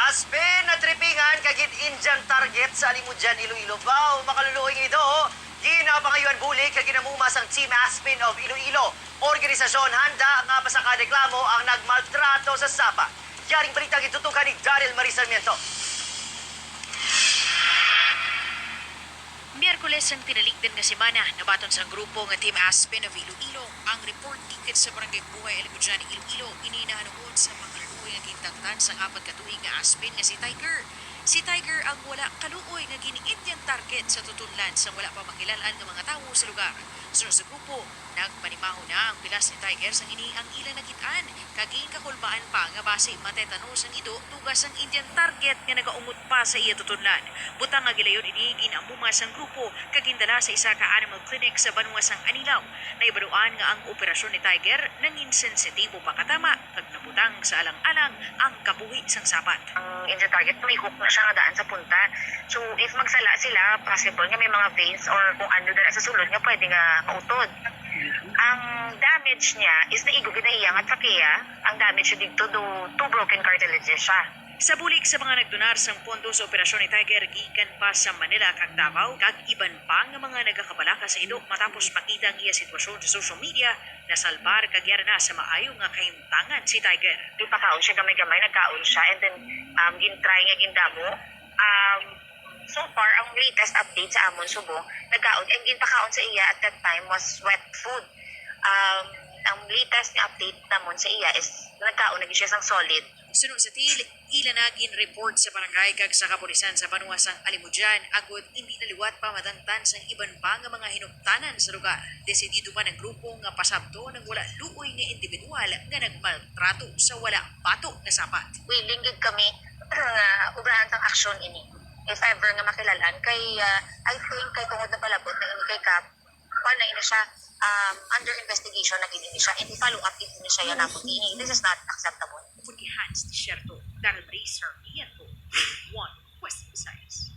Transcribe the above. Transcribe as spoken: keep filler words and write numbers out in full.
Aspen natripingan kag gin-Indian target sa Alimodian, Iloilo. Baw, makaluluoy nga ido, ginapangayuan bulig kag ginamuma sang Team Aspen of Iloilo, organisasyon handa nga pasaka reklamo ang nagmaltrato sa sapa. Yaring balita gitutukan ni Daryl Marie Sarmiento. Miyerkules sang tinalikdan nga semana, nabaton sang grupo nga Team Aspen of Iloilo ang report gikan sa Barangay Buhay Alimodian, Iloilo. Ini nahanungod sa pangaluoy nga gintantan sang apat ka tuig nga aspen nga si Tiger. Si Tiger ang wala kaluoy nga gin-Indian target sa tutonlan sang wala pa makilal-an nga mga tawo sa lugar. Suno sa grupo, nagpanimaho na ang pilas ni Tiger sang ini ang ila nakit-an, kag ginkakulbaan pa nga basi matetanos ang ido tuga sang Indian target nga nagaungot pa sa iya tutonlan. Butang nga gilayon ini, ginamuma sang grupo kag gindala sa isa ka animal clinic sa banwa sang Anilao. Nahibaluan nga ang operasyon ni Tiger nangin sensitibo pa katama kag nabutang sa alang-alang ang kabuhi sang sapat. Ang Indian target, may hook na siya nga daan sa punta. So, if magsala sila, possible nga may mga veins or kung ano dala sa sulod nga pwede nga mautod. Ang damage niya is naigo gid na iya nga trachea. Ang damage niya didto do two broken cartilages siya. Sa bulig sa mga nagdonar sang pondo sa operasyon ni Tiger gikan pa sa Manila kag Davao kag iban pa nga mga nagakabalaka sa ido matapos makita ang iya sitwasyon sa social media, nasalbar kag yara na sa maayo nga kahimtangan si Tiger. Gipakaon siya gamay-gamay, nagkaon siya, and then, um, gin-try nga gindamo. Um, so far, ang latest update sa amon subong, nagkaon, and ginpakaon sa iya at that time was wet food. Um, ang latest nga update namon sa iya is nagkaon na gid siya sang solid. Suno sa til, ila na gin-report sa barangay kag sa kapulisan sa banwa sang Alimodian, agod indi na liwat pa madangtan sang iban pa nga mga hinuptanan sa lugar. Desidido man ang grupo nga pasabton ang wala luoy nga individual nga nagmaltrato sa wala bato nga sapat. Willing gid kami nga obrahan sang aksyon ini if ever nga makilal-an kay, ah, I think kay tungod na palabot na ini kay Kap, kuwan na ini siya, um, under investigation na gid ini siya, and i-follow up gid ini siya, yan ako ini. This is not acceptable. Putihan sa disyerto, Daryl Marie Sarmiento, One West Visayas.